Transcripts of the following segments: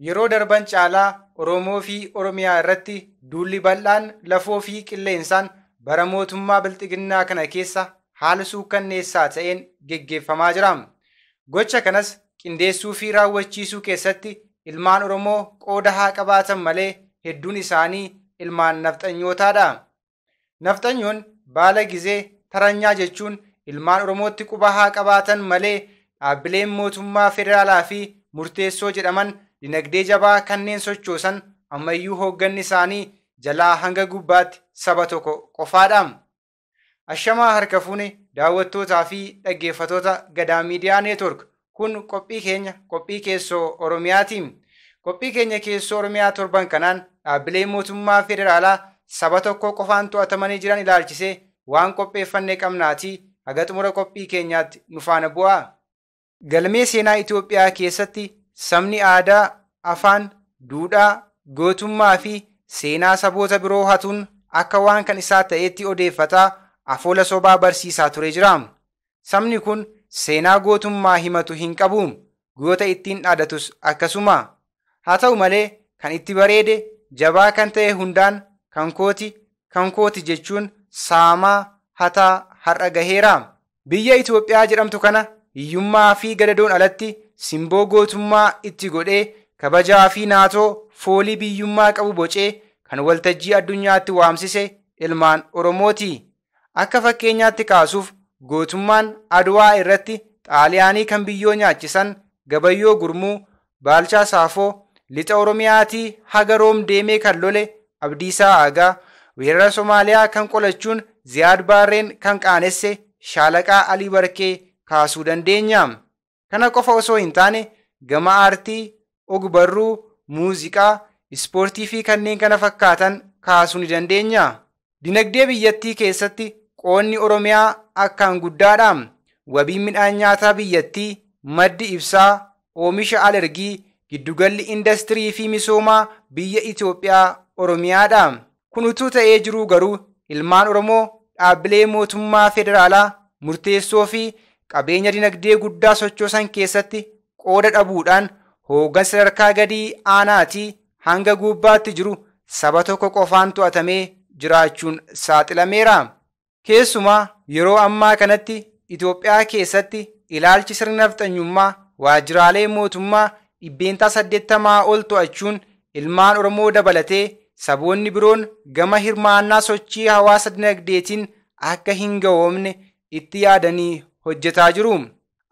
Yeroo darban caalaa Oromoo fi Oromiyaa irratti duulli bal'aan lafoo fi qilleensaan bara mootummaa Bilxiginnaa kana keessa haala suukkanneessaa ta'een geggeeffamaa jira. Gocha kanas qindeessuu fi raawwachiisuu keessatti ilmaan Oromoo qooda haa qabaatan malee hedduun isaanii ilmaan nafxanyootaadha. Nafxanyoon baala gizee taranyaa jechuun ilmaan Oromootti quba haa qabaatan malee dhaabbileen mootummaa federaalaa fi murteessoo jedhaman dinagdee jabaa kanneen sochoosan ammayyuu hoogganni isaanii jalaa hanga gubbaatti saba tokko qofaadha. Ashamaa harka fuune daawwattootaa fi dhaggeeffattoota Gadaa Miidiyaa Neetwork, kun qophii keenya qophii keessoo Oromiyaati. Qophii keenya keessoo Oromiyaa torban kanaan dhaabbilee mootummaa federaalaa saba tokko qofaan to'atamanii jiran ilaalchisee waan qopheeffannee qabnaatii haga xumura qophii keenyaatti nu faana bu'aa. Galmee seenaa Itoophiyaa keessatti sabni aadaa, afaan, duudhaa, gootummaa fi seenaa saboota biroo hatuun akka waan kan isaa ta'etti odeeffataa afoola sobaa barsiisaa ture jira. Sabni kun seenaa gootummaa himatu hin qabu. Goota ittiin dhaadatus akkasuma. Haa ta'u malee kan itti bareede jabaa kan ta'e hundaan kan kooti kan kooti jechuun saamaa hataa har'a gaheera. Biyya Itoophiyaa jedhamtu kana hiyyummaa fi gadadoon alatti simboo gootummaa itti godhee kabajaa fi naatoo foolii biyyummaa qabu bocee kan waltajjii addunyaatti waamsise ilmaan Oromooti. Akka fakkeenyaatti kaasuuf gootummaan Adwaa irratti Xaaliyaanii kan biyyoo nyaachisan Gabayyoo Gurmuu, Baalchaa Saafoo, lixa Oromiyaatii haga Room deemee kan lole Abdiisaa Aagaa, weerara Somaaliyaa kan qolachuun Ziyaad Baarreen kan qaanesse Shaalaqaa Alii Barkee kaasuu dandeenya. Kana qofa osoo hin taane gama aartii, ogbarruu, muuziqaa, ispoortii fi kanneen kana fakkaatan kaasuu ni dandeenya. Dinagdee biyyattii keessatti qoonni Oromiyaa akkaan guddaadha. Wabiin midhaan nyaataa biyyattii, maddi ibsaa, oomisha alergii, giddugalli indastirii fi misoomaa biyya Itoophiyaa Oromiyaadha. Kun utuu ta'ee jiruu garuu ilmaan Oromoo dhaabbilee mootummaa federaalaa murteessoo fi qabeenya dinagdee guddaa sochoosan keessatti qooda dhabuudhaan hooggansa sadarkaa gadii aanaatii hanga gubbaatti jiru saba tokko qofaan to'atamee jiraachuun saaxilameera. Keessumaa yeroo ammaa kanatti Itoophiyaa keessatti ilaalchi sirna nafxanyummaa waajjiraalee mootummaa 80% ol to'achuun ilmaan Oromoo dabalatee saboonni biroon gama hirmaannaa sochii hawaasa dinagdeetiin akka hin gahoomne itti yaadanii hojjetaa jiru.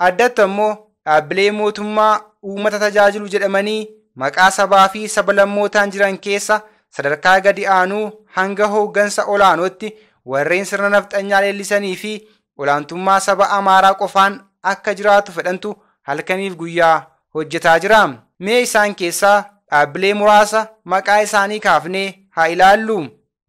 Addatti ammoo dhaabbilee mootummaa uummata tajaajilu jedhamanii maqaa sabaa fi sablammootaan jiran keessa sadarkaa gadi aanuu hanga hooggansa olaanootti warreen sirna nafxanyaa leellisanii fi olaantummaa saba Amaaraa qofaan akka jiraatu fedhantu halkaniif guyyaa hojjetaa jira. Mee isaan keessaa dhaabbilee muraasa maqaa isaanii kaafnee haa ilaallu.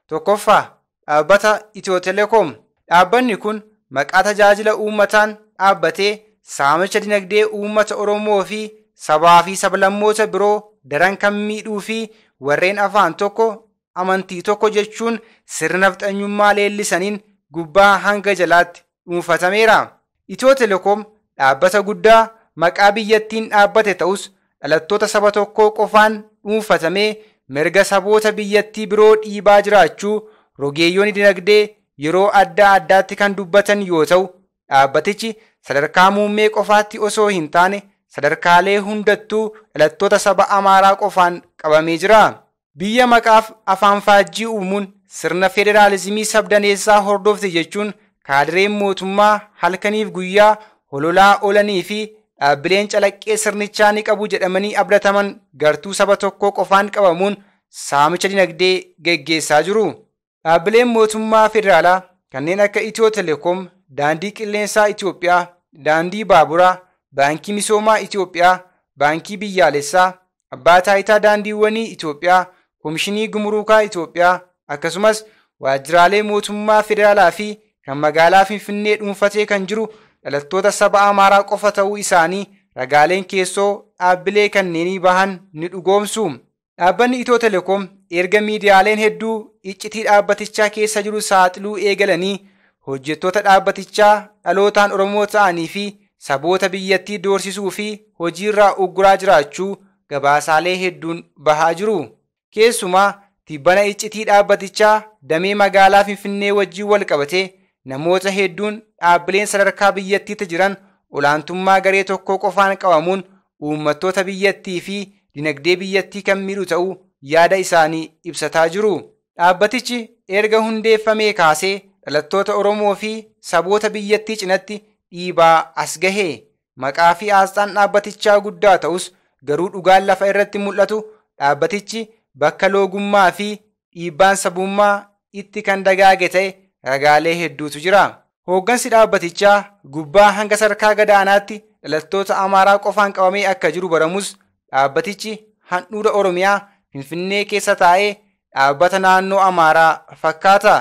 Tokkoffaa, dhaabbata Itiyoo Telekoom. Dhaabbanni kun maqaa tajaajila uummataan dhaabbatee saamicha dinagdee uummata Oromoo fi sabaa fi sablammoota biroo daran kan miidhuu fi warreen afaan tokko amantii tokko jechuun sirna nafxanyummaa leellisaniin gubbaa hanga jalaatti dhuunfatameera. Itiyoo Telekoom dhaabbata guddaa maqaa biyyattiin dhaabbate ta'us dhalattoota saba tokkoo qofaan dhuunfatamee mirga saboota biyyattii biroo dhiibaa jiraachuu rogeeyyoonni dinagdee yeroo adda addaatti kan dubbatan yoo ta'u, dhaabbatichi sadarkaa muummee qofaatti osoo hin taane sadarkaalee hundattuu dhalattoota saba Amaaraa qofaan qabamee jira. Biyya maqaaf afaan faajjii uumuun sirna federaalizimii sabdaneessaa hordofte jechuun kaadireen mootummaa halkaniif guyyaa hololaa oolanii fi dhaabbileen calaqqee sirnichaa ni qabu jedhamanii abdataman gartuu saba tokkoo qofaan qabamuun saamicha dinagdee geggeessaa jiru. Dhaabbileen mootummaa federaalaa kanneen akka Itiyoo Telekoom, Daandii Qilleensaa Itoophiyaa, Daandii Baaburaa, Baankii Misoomaa Itoophiyaa, Baankii Biyyaalessaa, Abbaa Taayitaa Daandiiwwanii Itoophiyaa, Komishinii Gumuruukaa Itoophiyaa akkasumas waajjiraalee mootummaa federaalaa fi kan magaalaa Finfinnee dhuunfatee kan jiru dhalattoota saba Amaaraa qofa ta'uu isaanii ragaaleen keessoo dhaabbilee kanneenii bahan ni dhugoomsu. Dhaabbanni Itiyoo Telekoom erga miidiyaaleen hedduu iccitii dhaabbatichaa keessa jiru saaxiluu eegalanii hojjettoota dhaabbatichaa dhalootaan Oromoo ta'anii fi saboota biyyattii doorsisuu fi hojiirraa ugguraa jiraachuu gabaasaalee hedduun bahaa jiru. Keessumaa tibbana iccitii dhaabbatichaa damee magaalaa Finfinnee wajjin wal qabatee namoota hedduun dhaabbileen sadarkaa biyyattiitti jiran olaantummaa garee tokkoo qofaan qabamuun uummattoota biyyattii fi dinagdee biyyattii kan miidhu ta'uu yaada isaanii ibsataa jiru. Dhaabbatichi erga hundeeffamee kaasee dhalattoota Oromoo fi saboota biyyattii cinatti dhiibaa as gahe. Maqaa fi aasxaan dhaabbatichaa guddaa ta'us garuu dhugaan lafa irratti mul'atu dhaabbatichi bakka loogummaa fi dhiibbaan sabummaa itti kan dagaage ta'e ragaalee hedduutu jira. Hooggansi dhaabbatichaa gubbaa hanga sadarkaa gadaanaatti dhalattoota Amaaraa qofaan qabamee akka jiru baramus dhaabbatichi handhuura Oromiyaa Finfinnee keessa taa'ee dhaabbata naannoo Amaaraa fakkaata.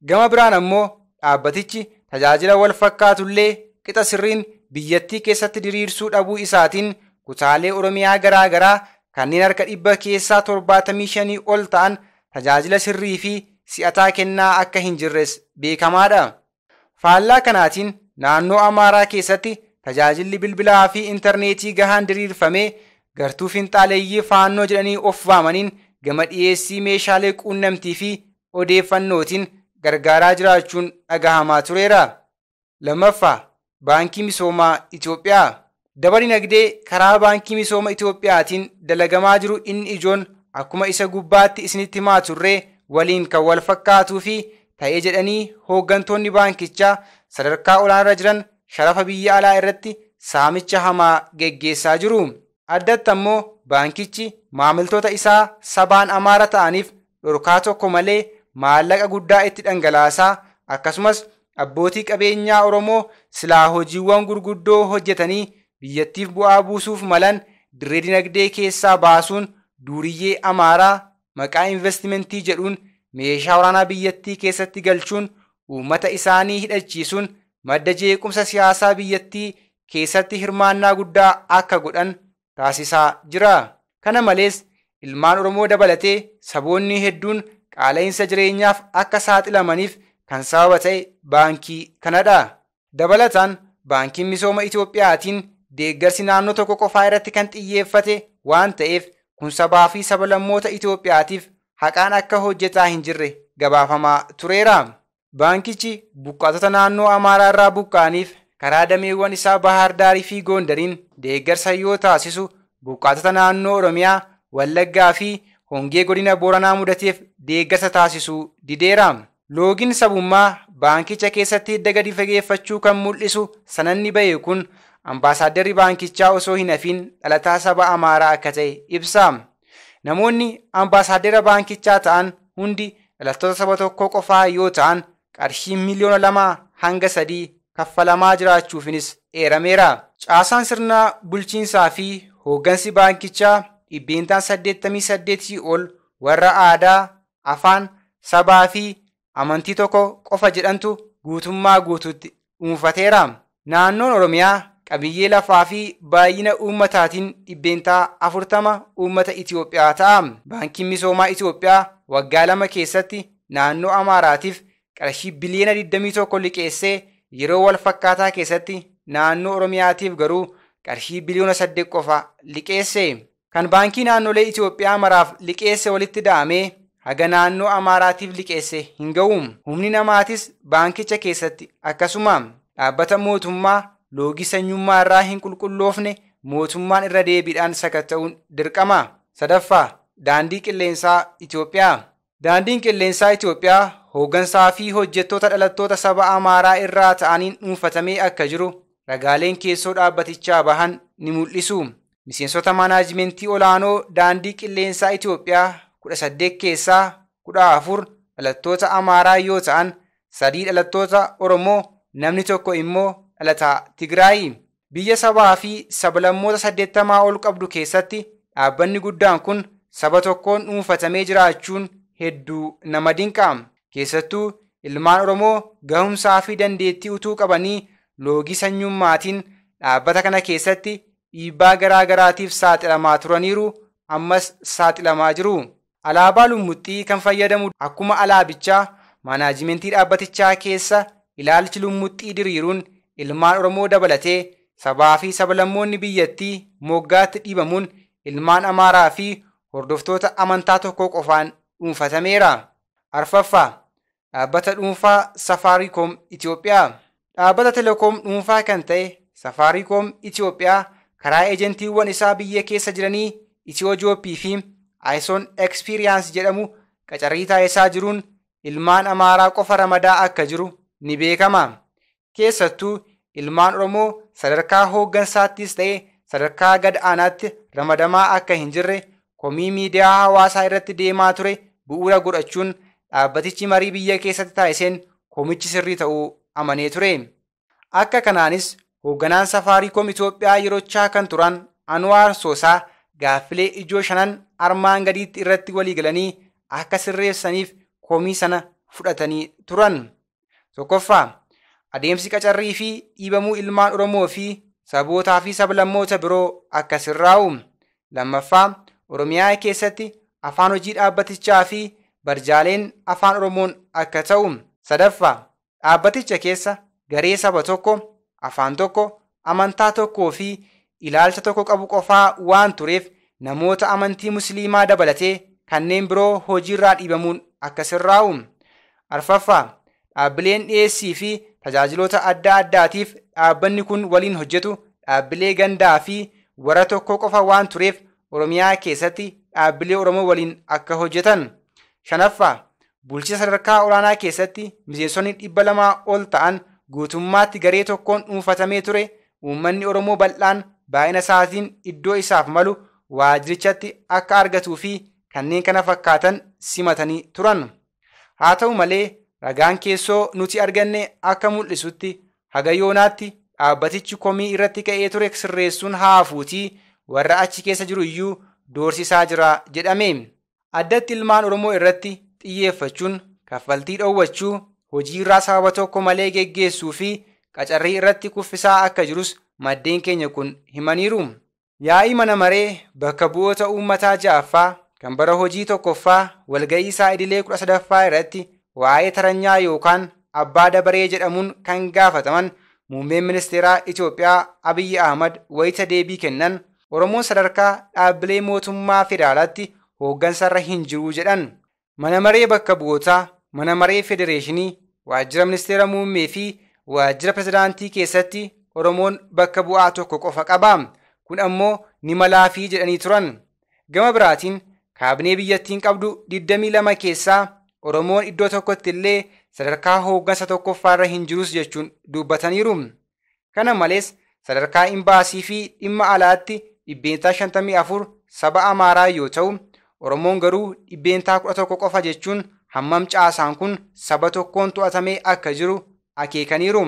Gama biraan ammoo dhaabbatichi tajaajila wal fakkaatullee qixa sirriin biyyattii keessatti diriirsuu dhabuu isaatiin kutaalee Oromiyaa garaa garaa kanneen harka 75% ol ta'an tajaajila sirrii fi si'ataa kennaa akka hin jirres beekamaadha. Faallaa kanaatiin naannoo Amaaraa keessatti tajaajilli bilbilaa fi intarneetii gahaan diriirfamee gartuu finxaaleeyyii faannoo jedhanii of waamaniin gama dhiyeessii meeshaalee quunnamtii fi odeeffannootiin gargaaraa jiraachuun dhagahamaa tureera. Lammaffaa, Baankii Misoomaa Itoophiyaa. Daba dinagdee karaa Baankii Misooma Itoophiyaatiin dalagamaa jiru inni ijoon akkuma isa gubbaatti isinitti himaa turree waliin kan wal fakkaatuu fi ta'ee jedhanii hooggantoonni baankichaa sadarkaa olaanarra jiran sharafa biyya alaa irratti saamicha hamaa geggeessaa jiru. Addatti ammoo baankichi maamiltoota isaa sabaan Amaara ta'aniif dhorkaa tokko malee maallaqa guddaa itti dhangalaasaa akkasumas abbootii qabeenyaa Oromoo silaa hojiiwwan gurguddoo hojjetanii biyyattiif bu'aa buusuuf malan dirree dinagdee keessaa baasuun duuriyyee Amaaraa maqaa investimentii jedhuun meeshaa waraanaa biyyattii keessatti galchuun uummata isaanii hidhachiisuun madda jeequmsa siyaasaa biyyattii keessatti hirmaannaa guddaa akka godhan taasisaa jira. Kana malees ilmaan Oromoo dabalatee saboonni hedduun qaala'insa jireenyaaf akka saaxilamaniif kan sababa ta'e baankii kanadha. Dabalataan Baankiin Misooma Itoophiyaatiin deeggarsi naannoo tokko qofaa irratti kan xiyyeeffate waan ta'eef kun sabaa fi sablammoota Itoophiyaatiif haqaan akka hojjetaa hin jirre gabaafamaa tureera. Baankichi buqqaatota naannoo Amaaraa irraa buqqa'aniif karaa dameewwan isaa Bahaar Daarii fi Goondariin deeggarsa yoo taasisu buqqaatota naannoo Oromiyaa, Wallaggaa fi hongee godina Booranaa mudateef deeggarsa taasisuu dideera. Loogiin sabummaa baankicha keessatti hidda gadi fageeffachuu kan mul'isu sananni bahe kun ambaasaadarri baankichaa osoo hin hafiin dhalataa saba Amaaraa akka ta'e ibsa. Namoonni ambaasaaddara baankichaa ta'an hundi dhalattoota saba tokkoo qofaa yoo ta'an qarshii 2 hanga 3 miliyoona kaffalamaa jiraachuufinis eerameera. Caasaan sirna bulchiinsaa fi hooggansi baankichaa 88% ol warra aadaa, afaan, sabaa fi amantii tokko qofa jedhantu guutummaa guutuutti dhuunfateera. Naannoon Oromiyaa qabiyyee lafaa fi baay'ina uummataatiin 40% uummata Itoophiyaa ta'a. Baankiin Misoomaa Itoophiyaa waggaa 2 keessatti naannoo Amaaraatiif qarshii biliyoona 21 liqeessee yeroo wal fakkaataa keessatti naannoo Oromiyaatiif garuu qarshii biliyoona 8 qofa liqeesse. Kan baankii naannolee Itoophiyaa maraaf liqeesse walitti da'amee haga naannoo Amaaraatiif liqeesse hin ga'u. Humni namaatis baankicha keessatti akkasuma dhaabbata mootummaa loogii sanyummaa irraa hin qulqulloofne mootummaan irra deebiidhaan sakatta'uun dirqama. Sadaffaa, Daandii Qilleensaa Itoophiyaa. Daandiin Qilleensaa Itoophiyaa hooggansaa fi hojjettoota dhalattoota saba Amaaraa irraa ta'aniin dhuunfatamee akka jiru ragaaleen keessoo dhaabbatichaa bahan ni mul'isu. Miseensota maanaajimentii olaanoo Daandii Qilleensaa Itoophiyaa 18 keessaa 14 dhalattoota Amaaraa yoo ta'an 3 dhalattoota Oromoo, namni tokko immoo dhalataa Tigraayi. Biyya sabaa fi sablammoota 80 ol qabdu keessatti dhaabbanni guddaan kun saba tokkoon dhuunfatamee jiraachuun hedduu nama dinqa. Keessattuu ilmaan Oromoo gahumsaa fi dandeettii utuu qabanii loogii sanyummaatiin dhaabbata kana keessatti dhiibbaa garaa garaatiif saaxilamaa turaniiru, ammas saaxilamaa jiru. Alaabaa lummuxxii kan fayyadamu akkuma alaabichaa maanaajimentii dhaabbatichaa keessa ilaalchi lummuxxii diriiruun ilmaan Oromoo dabalatee sabaa fi sablammoonni biyyattii moggaatti dhiibamuun ilmaan Amaaraa fi hordoftoota amantaa tokko qofaan dhuunfatameera. Arfaffaa, dhaabbata dhuunfaa Safaariikoom Itoophiyaa. Dhaabbata telekoom dhuunfaa kan ta'e Safaariikoom Itoophiyaa karaa eejentiiwwan isaa biyya keessa jiranii Itiyoo-Jooppii fi Ayison Ekspiriyaans jedhamu qacarrii taasisaa jiruun ilmaan Amaaraa qofa ramadaa akka jiru ni beekama. Keessattuu ilmaan Oromoo sadarkaa hooggansaattis ta'e sadarkaa gad aanaatti ramadamaa akka hin jirre komii miidiyaa hawaasaa irratti deemaa ture bu'uura godhachuun dhaabbatichi marii biyya keessatti taasiseen komichi sirrii ta'uu amanee ture. Akka kanaanis hoogganaan Safaariikoom Itoophiyaa yerochaa kan turan Anwaar Soosaa gaaffilee ijoo shanan armaan gadiitti irratti waliigalanii akka sirreessaniif komii sana fudhatanii turan. Tokkoffaa, adeemsi qacarrii fi dhiibamuu ilmaan Oromoo fi sabootaa fi sablammoota biroo akka sirraa'u. Lammaffaa, Oromiyaa keessatti afaan hojii dhaabbatichaa fi barjaaleen afaan Oromoon akka ta'u. Sadaffaa, dhaabbaticha keessa garee saba tokko, afaan tokko, amantaa tokkoo fi ilaalcha tokko qabu qofaa waan tureef namoota amantii musliimaa dabalatee kanneen biroo hojiirraa dhiibamuun akka sirraa'u. Arfaffaa, dhaabbileen dhiyeessii fi tajaajiloota adda addaatiif dhaabbanni kun waliin hojjetu dhaabbilee gandaa fi warra tokko qofa waan tureef Oromiyaa keessatti dhaabbilee Oromoo waliin akka hojjetan. Shanaffaa, bulchiinsa sadarkaa olaanaa keessatti miseensonni 200 ol ta'an guutummaatti garee tokkoon dhuunfatamee ture uummanni Oromoo bal'aan baay'ina isaatiin iddoo isaaf malu waajjirichatti akka argatuu fi kanneen kana fakkaatan simatanii turan. Haa ta'u malee ragaan keessoo nuti arganne akka mul'isutti haga yoonaatti dhaabbatichi komii irratti ka'ee ture sirreessuun haafuutii warra achi keessa jiru iyyuu doorsisaa jira jedhame. Addatti ilmaan Oromoo irratti xiyyeeffachuun kaffaltii dhoowwachuu, hojiirraa sababa tokko malee geggeessuu fi qacarrii irratti kuffisaa akka jirus maddeen keenya kun himaniiru. Yaa'ii mana maree bakka bu'oota uummataa ja'affaa kan bara hojii tokkoffaa walga'ii isaa idilee 13ffaa irratti waa'ee taranyaa yookaan abbaa dabaree jedhamuun kan gaafataman muummeen ministeeraa Itoophiyaa Abiyyi Ahmad wayita deebii kennan Oromoon sadarkaa dhaabbilee mootummaa federaalaatti hooggansarra hin jiru jedhan. Mana maree bakka bu'ootaa, mana maree federeeshinii, waajjira ministeera muummee fi waajjira pirezidaantii keessatti Oromoon bakka bu'aa tokko qofa qaba. Kun ammoo ni malaafii jedhanii turan. Gama biraatiin kaabinee biyyattiin qabdu 22 keessaa Oromoon iddoo tokkotti illee sadarkaa hooggansa tokkoffaarra hin jirus jechuun dubbataniiru. Kana malees sadarkaa imbaasii fi dhimma alaatti 54% saba Amaaraa yoo ta'u, Oromoon garuu 11% qofa jechuun hammam caasaan kun saba tokkoon to'atamee akka jiru akeekaniiru.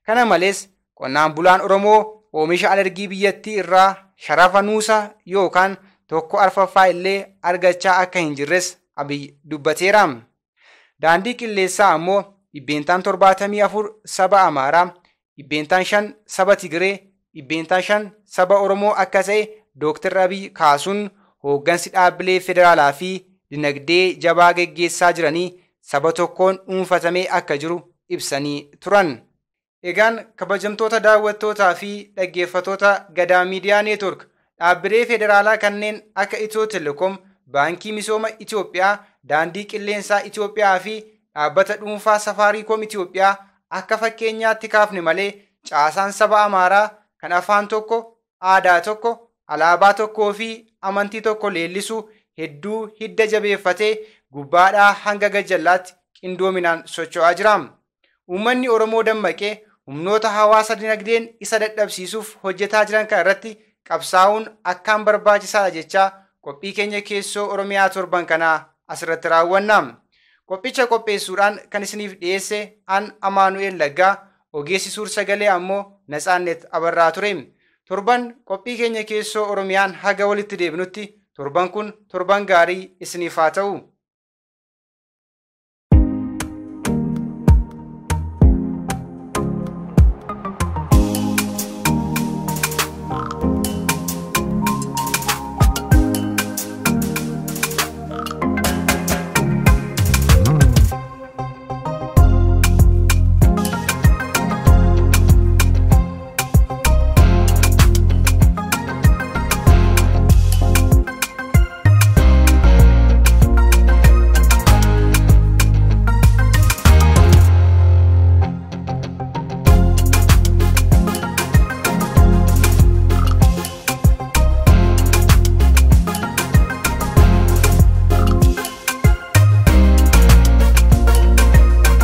Kana malees qonnaan bulaan Oromoo oomisha alergii biyyattii irraa sharafa nuusa yookaan 1/4 illee argachaa akka hin jirres Abiy dubbateera. Daandii qilleensaa ammoo 74% saba Amaaraa, 5% saba Tigiree, 5% saba Oromoo akka ta'e Dooktar Abiy kaasuun hooggansi dhaabbilee federaalaa fi dinagdee jabaa geggeessaa jiranii saba tokkoon dhuunfatamee akka jiru ibsanii turan. Egaan kabajamtoota daawwattootaa fi dhaggeeffattoota Gadaa Miidiyaa Neetwork dhaabbilee federaalaa kanneen akka Itiyoo Telekoom, Baankii Misooma Itoophiyaa, Daandii Qilleensaa Itoophiyaa fi dhaabbata dhuunfaa Safaariikoom Itoophiyaa akka fakkeenyaatti kaafne malee caasaan saba Amaaraa kan afaan tokko, aadaa tokko, alaabaa tokkoo fi amantii tokko leellisu hedduu hidda jabeeffatee gubbaadhaa hanga gajjallaatti qindoominaan socho'aa jira. Uummanni Oromoo dammaqee humnoota hawaasa dinagdeen isa dadhabsiisuuf hojjetaa jiran kana irratti qabsaa'uun akkaan barbaachisaadha jechaa qophii keenya keessoo Oromiyaa torban kanaa asirratti raawwanna. Qophicha qopheessuudhaan kan isiniif dhiyeesse an Amaanu'el Laggaa, ogeessi suur-sagalee ammoo Natsaannet Abarraa ture. Torban qophii keenya keessoo Oromiyaan haga walitti deebinutti torban kun torban gaarii isiniif haa ta'u.